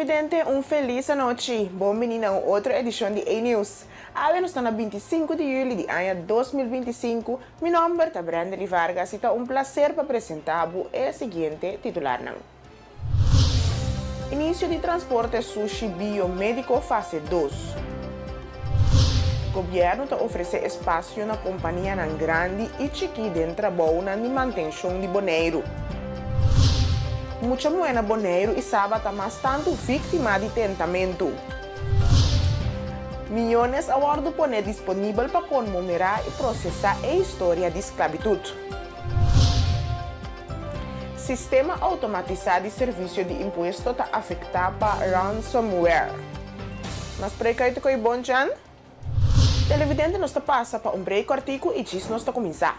Televidente, un felis anochi. Bon bini na un otro edishon di A-News. Awe nos ta na 25 di juli di aña 2025. Mi nomber ta Brendely Vargas y ta un placer pa presenta bo e siguiente titularnan. Inicio di transporte sushi biomédico fase dos. Gobierno ta ofrece espacio na companianan grandi y chiki den trabounan di mantencion di Boneiru. Mucha muhe na Boneiru y Saba ta mas tantu victima di tentamentu. Miyones a wordo pone disponibel pa conmomera y procesa e historia di sclavitud. Sistema outomatisá di servisio di impuesto ta afektá pa ransomware. Mas break uit koe bon Jan? Televidente nos ta pasa pa un break kòrtiku i djis nos ta kuminsá.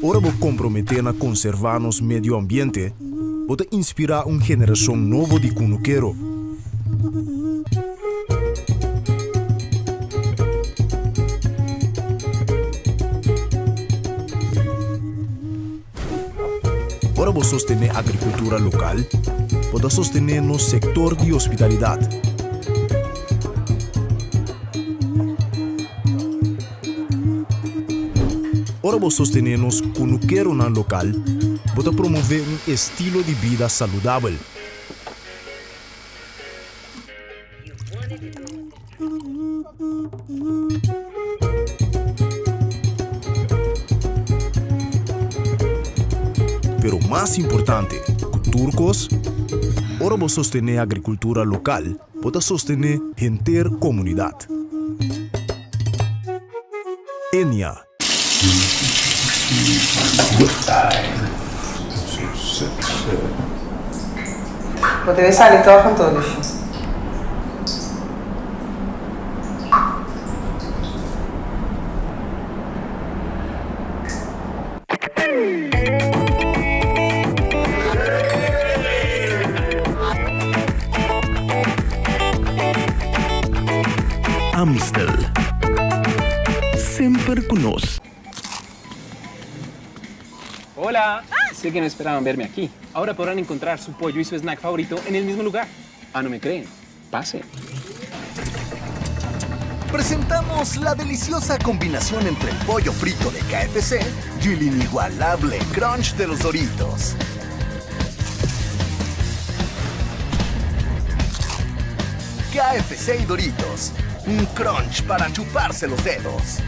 Ora bo komprometé na konservá nos medio ambiente, bo ta inspirá un generashon nobo di kunukero. Ora bo sostené agrikultura lokal, bo ta sostené nos sektor di hospitalidat. Ora bo sostené nos kunukeronan lokal, bo ta promové un estilo di bida saludabel. Pero mas importante ku tur kos, ora bo sostené agrikultura lokal, Bo ta sostené henter komunidat. Enia. Bo debe sali tòg anto, Lushi. Amstel. Semper cu nos. Hola! Sé que no esperaban verme aquí. Ahora podrán encontrar su pollo y su snack favorito en el mismo lugar. Ah, no me creen? Pase. Presentamos la deliciosa combinación entre el pollo frito de KFC y el inigualable crunch de los Doritos. KFC y Doritos, un crunch para chuparse los dedos.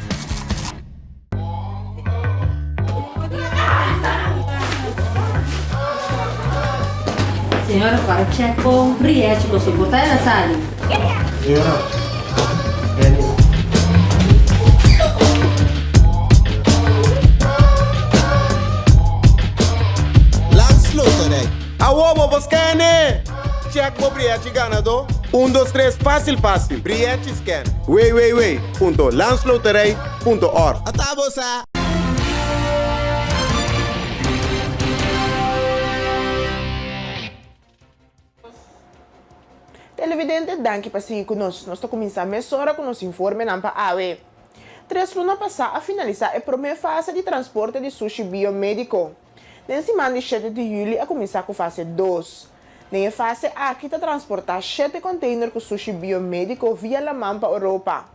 Señora para check con Rietje bo soporta el a sali. Señora, Annie. Landsloterij. Awo bo por scan-e! Check bo brièchi ganadó. Un dos tres fásil fásil. Brièchi scan. www.landsloterij. Punto org. Ata bo sa! Televidente danki pa sigui ku nos. Nos ta kuminsá mesora ku nos informenan pa awe. Tres luna pasá a finalisá e promé fase di transporte di sushi biomédiko. Den siman di shete di yüli a kuminsá ku fase dos. Den e fase aki ta transportá shete kònteiner ku sushi biomédiko via laman pa Oropa.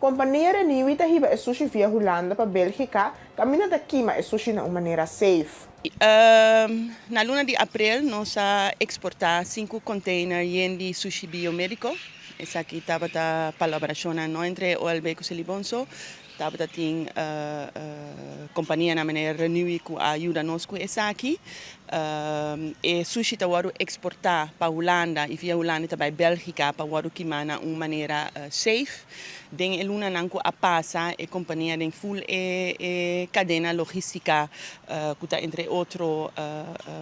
Kompania Renewi ta hiba e sushi via Hulanda pa Bélgika, kaminda ta kima e sushi na un manera safe. Na luna di aprel nos a eksportá sinku konteiner yen di sushi biomédiko. Esaki tabata palabrashonnan no entre OLB ku Selibon so, tabata tin kompanianan manera Renewi ku a yuda nos ku esaki. E sushi ta wòrdu eksportá pa Hulanda i via Hulanda ta bai Bèlgika pa wòrdu kimá na un manera safe. Den e lunanan ku a pasa e kompania den ful e e kadena logístika ku ta entre otro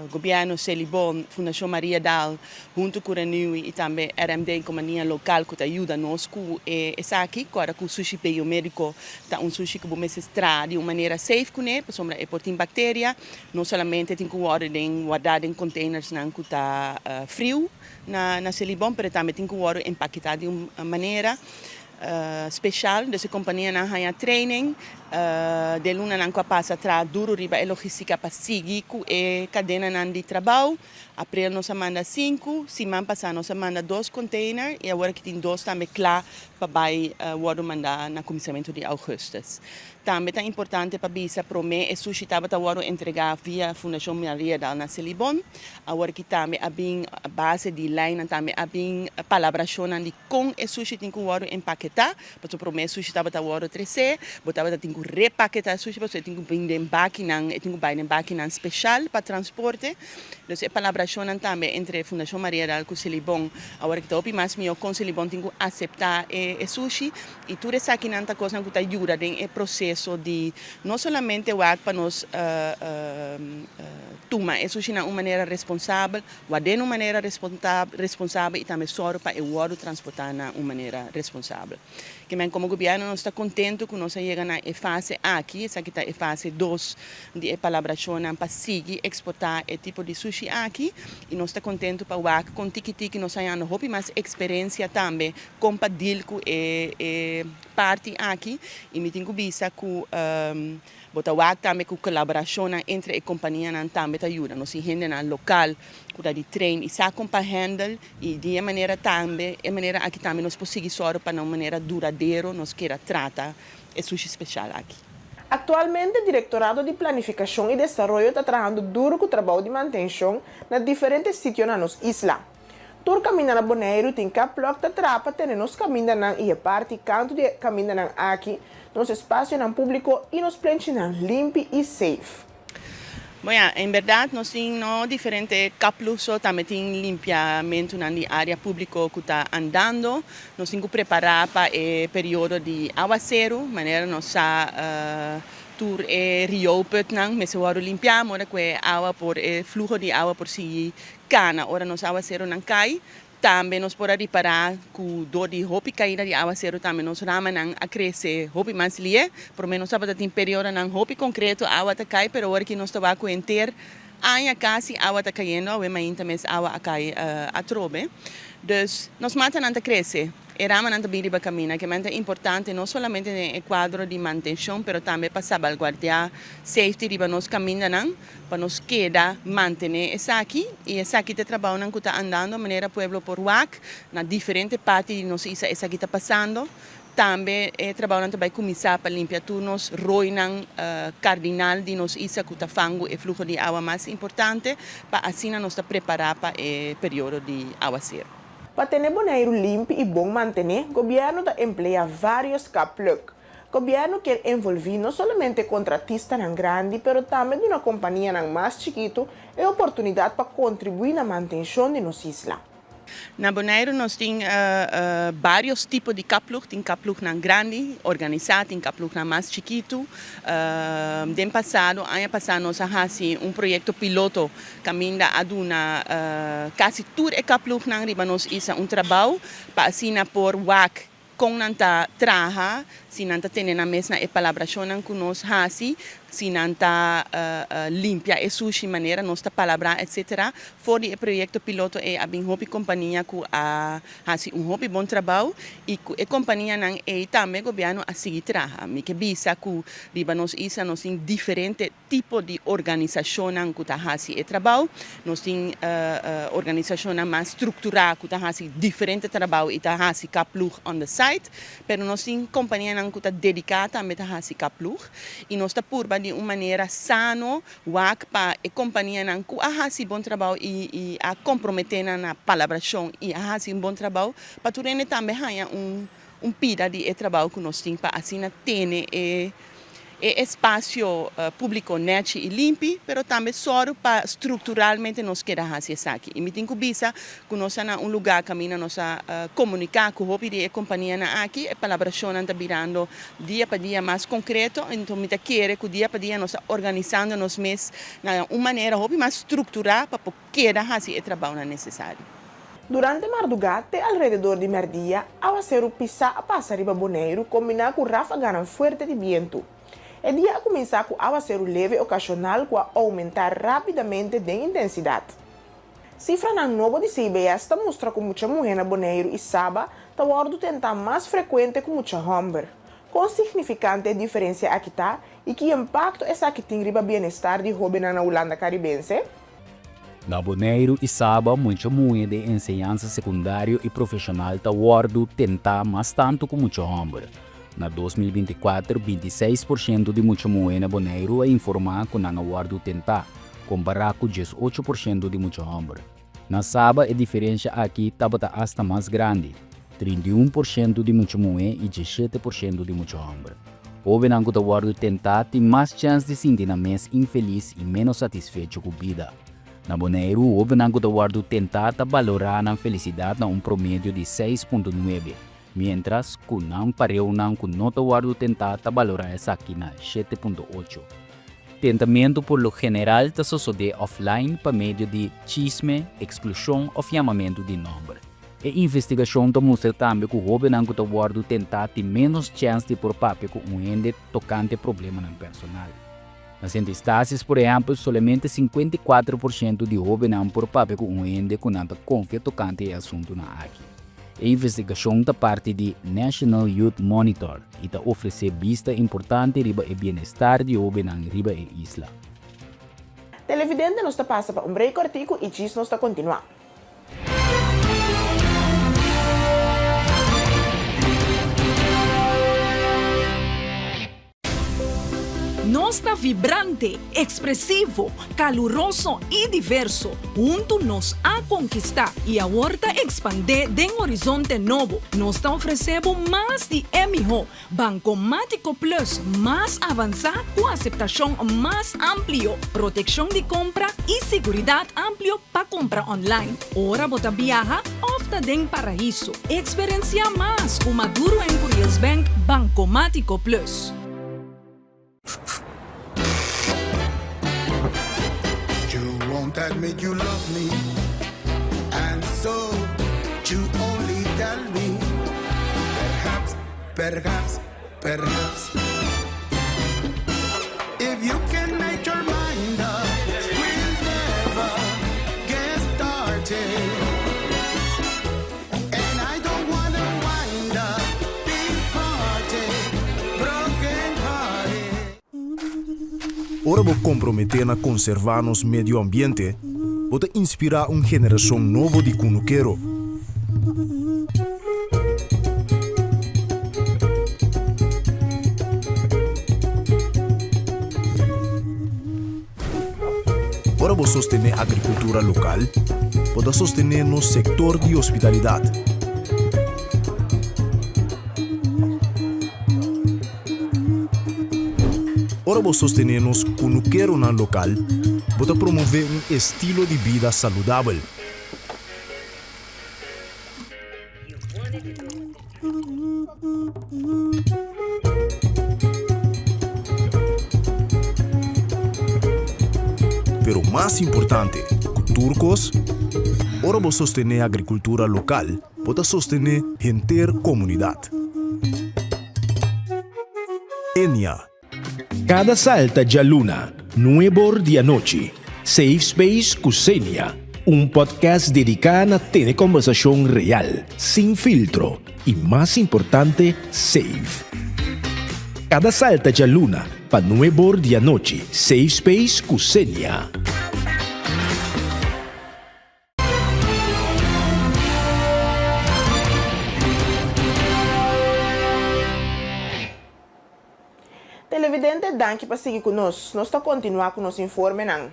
gobièrnu, Selibon, Fundashon Mariadal huntu ku Renewi i tambe RMD, kompania lokal ku ta yuda nos ku e esaki. Kòrda ku sushi biomédiko ta un sushi ku bo mester traha di un manera safe kuné pasobra e por tin bakteria. No solamente tin ku wòrdu den wardá den containersnan ku ta friu na na Selibon, pero tambe tin ku wòrdu empaketá di un manera speshal. Dus e kompanianan haña training. Den lunanan ku a pasa traha duru riba e logistika pa sigui ku e kadenanan di trabou. Aprel nos a manda sinku, siman pasá nos a manda dos container i awor aki tin dos tambe kla pa bai wòrdu mandá na kuminsamentu di ougùstus. Tambe ta importante pa bisa promé e sushi tabata wòrdu entregá via Fundashon Mariadal na Selibon. Awor aki tambe a bin a base di leinan tambe a bin palabrashonnan di kon e sushi tin ku wòrdu empaketá. Pasobra promé e sushi tabata wòrdu tresé, bo tabata tin ku repaketá e sushi pasobra e tin ku bin den bakinan, e tin ku bai den bakinan speshal pa transporte. Dus e palabrashonnan tambe entre Fundashon Mariadal ku Selibon awor aki ta hopi mas mihó kon Selibon tin ku aseptá e sushi. I tur esakinan ta kosnan ku ta yuda den e proseso di no solamente wak pa nos tuma e sushi na un manera responsabel, ward'é na un manera responsabel i tambe sòru pa e wòrdu transportá na un manera responsabel. Ke men komo gobièrnu nos ta kontentu ku nos a yega na e fase aki, esaki ta e fase dos di e palabrashonnan pa sigui eksportá e tipo di sushi aki i nos ta kontentu pa wak kon tiki tiki nos hañando hopi mas eksperensia tambe kon pa deal ku e e parti aki i mi tin ku bisa ku bo ta wak tambe ku kolaborashonnan entre e kompanianan tambe ta yuda nos tin hendenan lokal ku ta di train i sa kon pa handle i di e manera tambe e manera aki tambe nos por sigui sòru pa na un manera duradero nos keda trata e sushi speshal aki. Aktualmente Direktorado di Planifikashon i Desaroyo ta trahando duru ku trabou di mantenshon na diferente sitio na nos isla. Tur kaminda na Boneiru tin kaplòk ta traha pa tene nos kamindanan i e parti kantu di e kamindanan aki, nos espasionan públiko i nos plenchinan limpi i safe. Bon ya, en bèrdat nos tin no diferente kaplòk so, tambe tin limpiamentunan di área públiko ku ta andando. Nos tin ku prepará pa e periodo di awaseru, manera nos sa tur e riouputnan mester wòrdu limpiá, moda ku e awa por, e fluho di awa por sigui Kana ora nos awaseronan kai, tambe nos por a ripará ku dor di hopi kaida di awasero tambe nos ramanan a krese hopi mas lié. Promé nos tabata tin periodonan hopi konkreto awa ta kai, pero ora ki nos ta wak ku henter aña kasi awa ta kayendo, awe mainta mes awa a kai atrobe. Dus nos matanan ta krese. E ramanan ta bin riba kaminda, kimen ta importante no solamente den e kuadro di mantenshon pero tambe pa sabalguardiá safety riba nos kamindanan pa nos keda mantené esaki i esaki ta e trabounan ku ta andando manera pueblo por wak na diferente parti di nos isla esaki ta pasando. Tambe e trabounan ta bai kuminsá pa limpia tur nos roinan kardinal di nos isla ku ta fangu e fluho di awa mas importante pa asina nos ta prepará pa e periodo di awaseru. Pa tene Boneiru limpi i bon mantené, gobièrnu ta empleá vários kapluk. Gobièrnu kier envolví no solamente kontratistanan grandi pero tambe duna kompanianan mas chikitu e oportunidat pa kontribuí na mantenshon di nos isla. Na Boneiru nos tin vários tipo di kaplug, tin kaplugnan grandi, organisá, tin kaplugnan mas chikitu. Den pasado, aña pasá nos a hasi un proyekto piloto Kaminda a duna kasi tur e kaplugnan riba nos isla un trabou pa asina por wak kon nan ta traha, si nan ta tene nan mes na e palabrashonnan ku nos hasi, si nan ta limpia e sushi manera nos ta palabrá etsetera. For di e proyekto piloto ei a bin hopi kompania ku a hasi un hopi bon trabou i ku e kompanianan ei tambe gobièrnu a sigui traha. Mi ke bisa ku riba nos isla nos tin diferente. tipo di organisashonnan ku ta hasi e trabou. Nos tin organisashonnan mas strukturá ku ta hasi diferente trabou i ta hasi kaplug on the side, pero nos tin kompanianan ku ta dediká tambe ta hasi kaplug i nos ta purba di un manera sano wak pa e kompanianan ku a hasi bon trabou i a komprometé nan na palabrashon i a hasi un bon trabou pa tur hende tambe haña un pida di e trabou ku nos tin pa asina tene e E espasio públiko nèchi i limpi, pero tambe sòru pa strukturalmente nos keda hasi esaki. I mi tin ku bisa ku nos ta na un lugá kaminda nos a komuniká ku hopi di e kompanianan aki. E palabrashonnan ta birando dia pa dia mas konkreto. Enton mi ta kere ku dia pa dia nos ta organisando nos mes na un manera hopi mas strukturá pa por keda hasi e trabounan nesesario. Durante mardugá te alrededor di mèrdia, awaseru pisá a pasa riba Boneiru kombiná ku ráfaganan fuerte di bientu. E dia a kuminsá ku awaseru leve okashonal ku a oumentá rápidamente den intensidat. Sifranan nobo di CBS ta mustra ku mucha muhé na Boneiru i Saba ta wòrdu tentá mas frekuente ku mucha hòmber. Kon signifikante e diferensia aki ta i ki impakto esaki tin riba bienestar di hóbennan na Hulanda Karibense? Na Boneiru i Saba mucha muhé den enseñansa sekundario i profeshonal ta wòrdu tentá mas tantu ku mucha hòmber. Na 2024, 26% di mucha muhé na Boneiru a informá ku nan a wòrdu tentá, kompará ku 18% di mucha hòmber. Na Saba e diferensha aki tabata asta mas grandi, 31% di mucha muhé i 17% di mucha hòmber. Hóbennan ku ta wòrdu tentá tin mas chèns di sinti nan mes infelis i ménos satisfecho ku bida. Na Boneiru, hóbennan ku ta wòrdu tentá ta balorá nan felisidat na un promedio di 6.9, miéntras ku nan pareunan ku no ta wòrdu tentá ta balorá esaki na 7.8. Tentamentu por lo general ta sosodé offline pa medio di chisme, eksklushon òf yamamentu di nòmber. E investigashon ta mustra tambe ku hóbennan ku ta wòrdu tentá tin ménos chèns di por papia ku un hende tokante problemanan personal. Na Sint Eustatius, por ehèmpel, solamente 54% di hóbennan por papia ku un hende ku nan ta konfia tokante e asuntunan aki. E investigashon ta parti di National Youth Monitor i ta ofresé bista importante riba e bienestar di hóbennan riba e isla. Televidente nos ta pasa pa un break kòrtiku i djis nos ta kontinuá. Nos ta vibrante, ekspresivo, kaluroso i diverso. Huntu nos a konkistá i awor ta ekspandé den horizonte nobo. Nos ta ofresé bo mas di e mihó. Bankomátiko Plus mas avansá ku aseptashon mas amplio, protekshon di kompra i siguridat amplio pa kompra online ora bo ta biaha òf ta den paraiso. Eksperensiá mas ku Maduro en Curiels Bank Bankomátiko Plus. You won't admit you love me And so you only tell me Perhaps, perhaps, perhaps If you can make your mind up We'll never get started And I don't wanna wind up Departed, broken hearted Ora bo komprometé na konservá nos medio ambiente, bo ta inspirá un generashon nobo di kunukero. Ora bo sostené agrikultura lokal, bo ta sostené nos sektor di hospitalidat. Ora bo sostené nos kunukeronan lokal, bo ta promové un estilo di bida saludabel. Pero mas importante ku tur kos, ora bo sostené agrikultura lokal, bo ta sostené henter komunidat. Enia. Kada salta djaluna, nuebor di anochi, Safe Space ku Xenia, un podcast dediká na tene kòmbersashon real, sin filtro i mas importante, safe. Kada salta djaluna pa nuebor di anochi, Safe Space ku Xenia. Televidente danki pa sigui ku nos. Nos ta kontinuá ku nos informenan.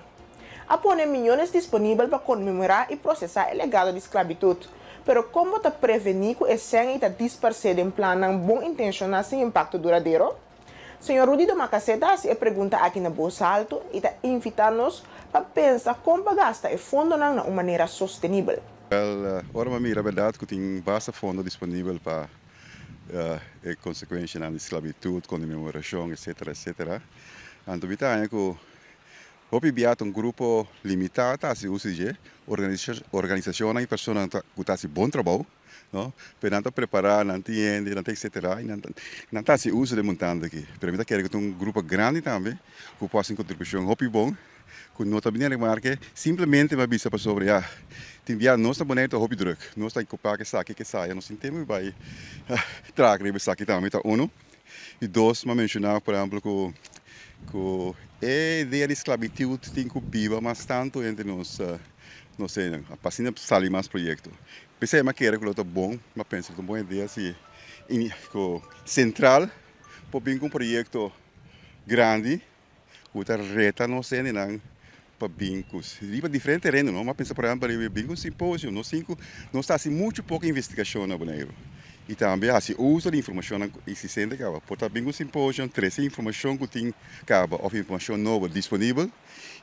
A pone miyones disponibel pa konmemorá i prosesá e legado di sklabitut. Pero kon bo ta prevení ku e sèn ei ta disparsé den plannan bon intenshoná sin impakto duradero? Señor Rudy Domacassé ta hasi e pregunta aki na bos haltu i ta invitá nos pa pensa kon pa gasta e fondonan na un manera sostenibel. Wèl, ora mi a mira bèrdat ku tin basta fondo disponibel pa e konsekuenshanan di sklabitut, konmemorashon, etsetera, etsetera, anto mi ta haña ku Hopi bia ta un grupo limitá ta hasi uso di dje, organisashonnan i personanan ku ta hasi bon trabou, no, pero nan ta prepará, nan tin hende, nan ta etsetera, i nan ta hasi uso di e montante aki. Pero mi ta kere ku ta un grupo grandi tambe ku por hasi un kontribushon hopi bon, ku no ta bini a remarke, simplemente mi a bisa pasobra ya tin bia nos na Boneiru ta hopi drùk, nos ta okupá ku esaki, ku esaya, nos tin tempu di bai traha riba esaki tambe, ta unu. I dos, m'a menshoná por ehèmpel ku ku e idea di sklabitut tin ku biba mas tantu entre nos nos hendenan pa asina sali mas proyekto. P'esei m'a kere ku lo ta bon, m'a pensa ku ta un bon idea si ku sentral por bin ku un proyekto grandi ku ta reta nos hendenan pa bin ku riba diferente tereno no. M'a pensa por ehèmpel riba bin ku un simposio, nos tin ku nos ta hasi muchu poko investigashon na Boneiru i tambe hasi uso di informashonnan eksistente kaba. Por ta bin ku un simposio, trese informashon ku tin kaba òf informashon nobo disponibel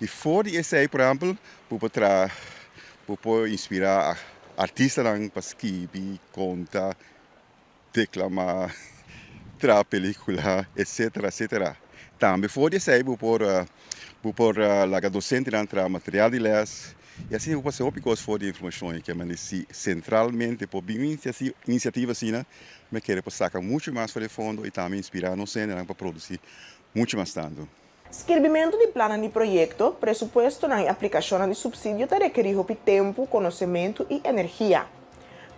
i for di esei por ehèmpel bo por traha bo por inspirá artistanan pa skibi, konta. Deklamá, traha pelíkula, etsetera, etsetera. Tambe for di esei bo por bo por laga dosentenan traha material di lès i asina bo por hasi hopi kos for di e informashon ei. Kemende si sentralmente por bin un inisiativa asina, mi a kere por saka muchu mas for di e fondo i tambe inspirá nos hendenan pa produsí muchu mas tantu. Skirbimentu di plannan di proyekto, presupuestonan i aplikashonnan di supsidio ta rekerí hopi tempu, konosementu i energia.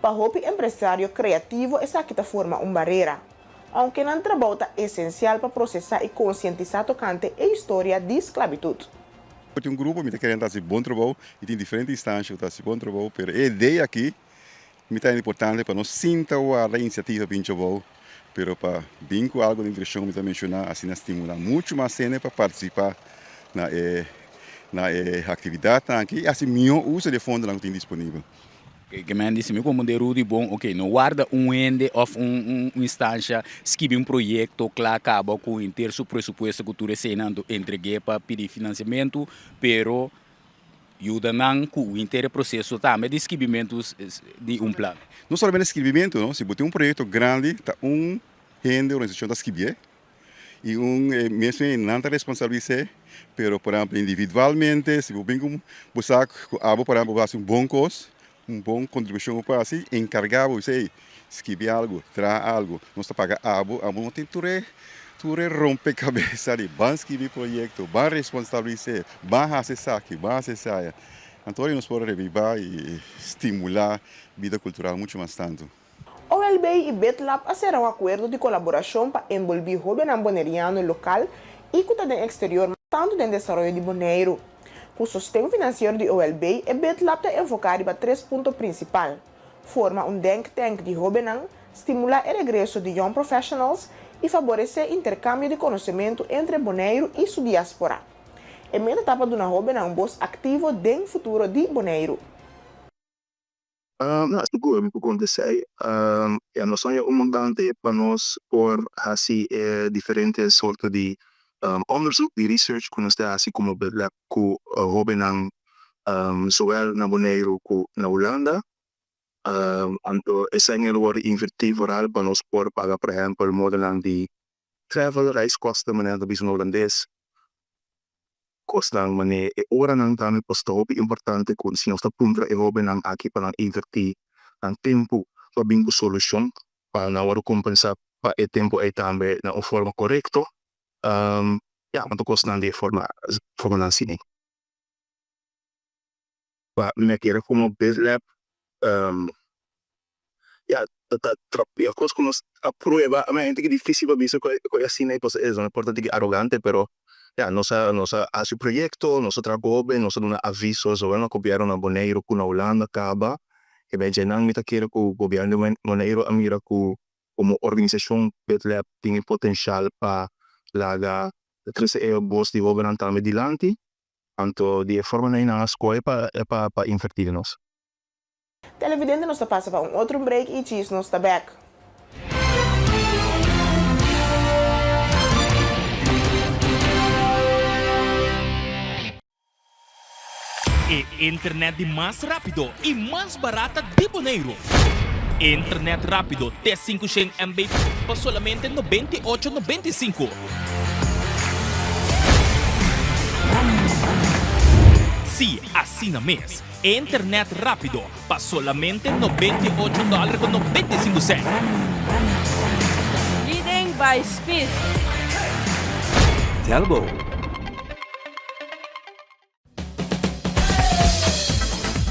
Pa hopi empresario kreativo esaki ta forma un barera, ounke nan trabou ta esensial pa prosesá i konsientisá tokante e historia di sklabitut. Tin un grupo mi ta kere nan ta hasi bon trabou i tin diferente instansha ku ta hasi bon trabou, pero e idea aki Mi ta importante pa no sinta warda inisiativa bin djobou, pero pa bin ku algu den direkshon mi ta menshoná, asina stimulá muchu mas hende pa partisipá na e na e aktividatnan aki i hasi mihó uso di e fondonan ku tin disponibel. Ke men di si mi komprende Rudy bon, ok, no warda un hende òf un un instansha skibi un proyekto kla kaba ku henter su presupuesto ku tur eseinan anto entreg'é pa pidi finansiamentu, pero Yuda nan ku henter e proseso tambe di skibimentu di un plan. No solamente skirbimentu no, si bo tin un proyekto grandi ta un hende organisashon ta skibié i un e mes nan ta responsabilis'é, pero por ehempel individualmente si bo bin ku bo sa ku abo por ehempel bo hasi un bon kos, un bon kontribushon bo por hasi, enkargá bo bisa ey skibi algu, traha algu, nos ta paga abo, abo no tin tur e tur e rompekabesa di ban skibi proyekto, ban responsabilis'é, ban hasi esaki, ban hasi esaya. Anto ora nos por rebibá i stimulá bida kultural muchu mas tantu. OLB i BitLab a sera un akuerdo di kolaborashon pa enbolbí hóbennan boneriano lokal i ku ta den eksterior mas tantu den desaroyo di Boneiru. Ku sosten finansiero di OLB, e BitLab ta enfoká riba tres punto prinsipal, forma un denktank di hóbennan, stimulá e regreso di young professionals i faboresé interkambio di konosementu entre Boneiru i su diaspora. E meta ta pa duna hóbennan un bos aktivo den futuro di Boneiru. No, sigur mi por konta esei. Ya nos a haña un montante pa nos por hasi e diferente sorto di onderzoek, di research ku nos ta hasi komo BitLab ku hóbennan zowel na Boneiru ku na Hulanda. Anto esei lo wòrdu invertí vooral pa nos por paga por ehèmpel modanan di Travel, reiskosten manera ta bisa na hulandes, kosnan manera e oranan tambe pues ta hopi importante ku si nos ta puntra e hobennan aki pa nan inverti nan tempu pa bin ku solushon pa nan wòrdu kompensá pa e tempu ei tambe na un forma korekto, ya, anto kosnan di e forma formanan asina. Pa mi a kere komo BizLab ya ta ta trapia kos ku nos a prueba a mi henter difisil pa bisa ku e asina ei pasobra e por ta tiki arogante pero ya nos a nos a hasi proyekto nos a traha ku hoben nos a duna aviso zowel na gobièrnu na Boneiru ku na Hulanda kaba e bei dje nan mi ta kere ku gobièrnu di Boneiru a mira ku komo organisashon BizLab tin e potenshal pa laga trese e bos di hobennan tambe dilanti. Anto di e forma ei nan a skohe pa pa invertí den nos. Televidente nos ta pasa pa un otro break y djis nos ta bek. E internet di mas rapido y mas barata di Boneiru. Internet rapido te 500 MB pa solamente 98 95. Sí, asina mes. Internet rápido pa solamente 98 dòler ku 95 sènt. Leading by speed. Telbo.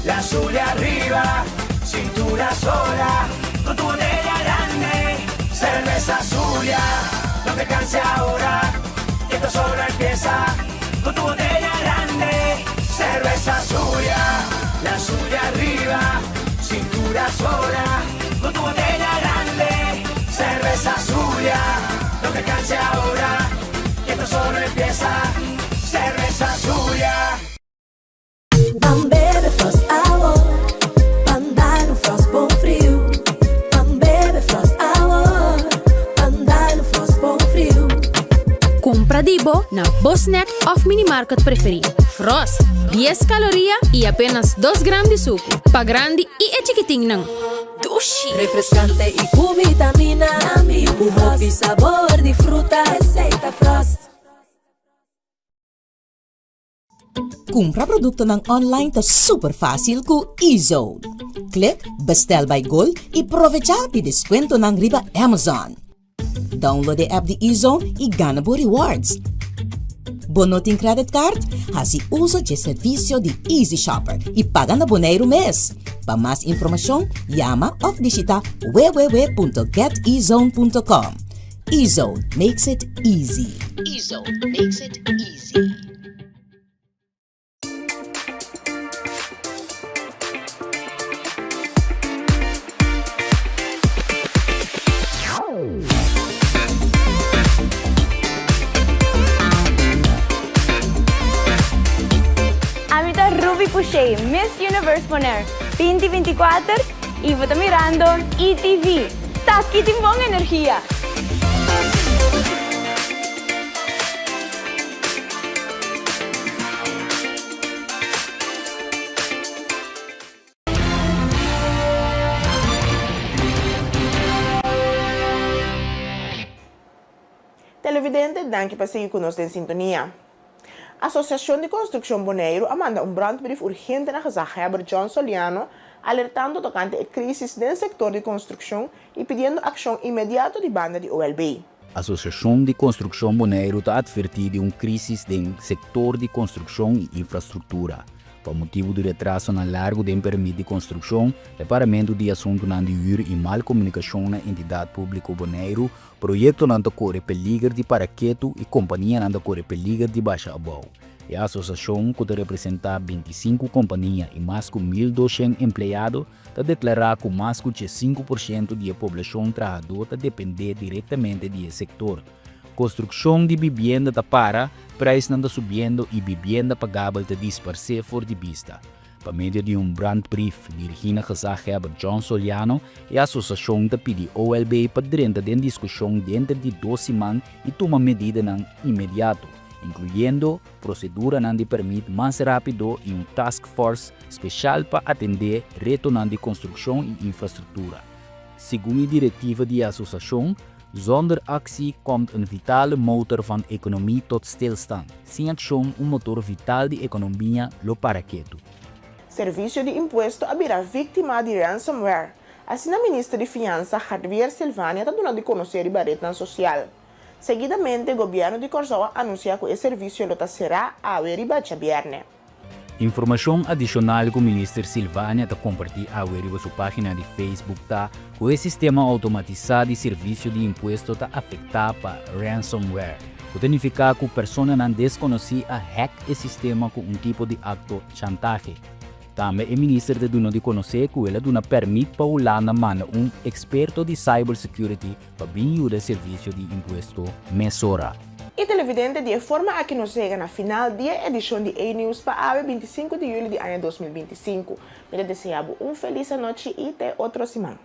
La azul arriba, cintura sola, con tu botella grande, cerveza Zulia. No te canse ahora, que esto solo empieza. Con tu botella grande, cerveza suya, la suya arriba, cintura sola. Con tu botella grande, cerveza suya. No te canse ahora, que esto solo empieza. Cerveza suya. Ban bebe Frost awor, ban dal un Frost bon friu. Ban bebe Frost awor, ban dal un Frost bon friu. Kumpra di bo na bo snack òf minimarket preferí. Frost, dies kaloria i apenas dos gram di suku. Pa grandi i e chikitinnan. Dushi! Refreskante i ku vitamina, ku hopi sabor di fruta, esei ta Frost. Kumpra produktonan online ta super fásil ku eZone. Klik Bestel by Gold i provechá di deskuentonan riba Amazon. Download e app di eZone i gana bo rewards. Bo no tin credit card? Hasi uso dje servisio di Easy Shopper i paga na Boneiru mes. Pa mas informashon, yama òf bishita www.getezone.com. Ezone makes it easy. Ezone makes it easy. Ami ta Ruby Pouchet, Miss Universe Bonaire 2024 y bo ta mirando ETV. Taki tin bon energia! Televidente, danki pa sigui ku nos den sintonia. Asosiashon di Konstrukshon Boneiru a manda un brandbrief urgente na gezaghebber John Soliano alertando tokante e krísis den sektor di konstrukshon i pidiendo akshon inmediato di banda di OLB. Asosiashon di Konstrukshon Boneiru ta atvertí di un krísis den sektor di konstrukshon i infrastruktura. Pa motibu di retrasonan largu den permit di konstrukshon, reparamentu di asuntunan di hür i mal komunikashon na Entidat Públiko Boneiru, proyektonan ta kore peliger di para ketu i kompanianan ta kore peliger di basha abou. E asosiashon, ku ta representá bintisinku kompania i mas ku 1200 empleado, ta deklará ku mas ku 5% di e poblashon trahadó ta dependé direktamente di e sektor. Konstrukshon di bibienda ta para, preisnan ta subiendo i bibienda pagabel ta disparsé for di bista. Pa medio di un brandbrief dirigí na gezaghebber John Soliano, e asosiashon ta pidi OLB pa drenta den diskushon denter di dos siman i tuma medidanan inmediato, inkluyendo proseduranan di permit mas rápido i un task force speshal pa atendé retonan di konstrukshon i infrastruktura. Segun e direktiva di e asosiashon, Zonder actie komt een vitale motor van economie tot stilstand. Sin akshon un motor vital di ekonomia lo para ketu. Servisio di Impuesto a bira víktima di ransomware, asina minister di Fiansa Javier Silvania ta duna di konosé riba retnan sosial. Seguidamente gobièrnu di Kòrsou a anunsiá ku e servisio lo ta será awe riba djabièrnè. Informashon adishonal ku Minister Silvania ta kompartí awe riba su página di Facebook ta ku e sistema outomatisá di servisio di impuesto ta afektá pa ransomware, ku ta nifiká ku personanan deskonosí a hack e sistema ku un tipo di akto chantahe. Tambe e minister ta duna di konosé ku el a duna pèrmit pa Hulanda manda un eksperto di cybersecurity pa bin yuda e servisio di impuesto mesora. E televidente di e forma aki nos yega na final di e edishon di E-Nieuws pa awe 25 di juli di aña 2025. Mi ta desea bo un felis anochi i te otro siman.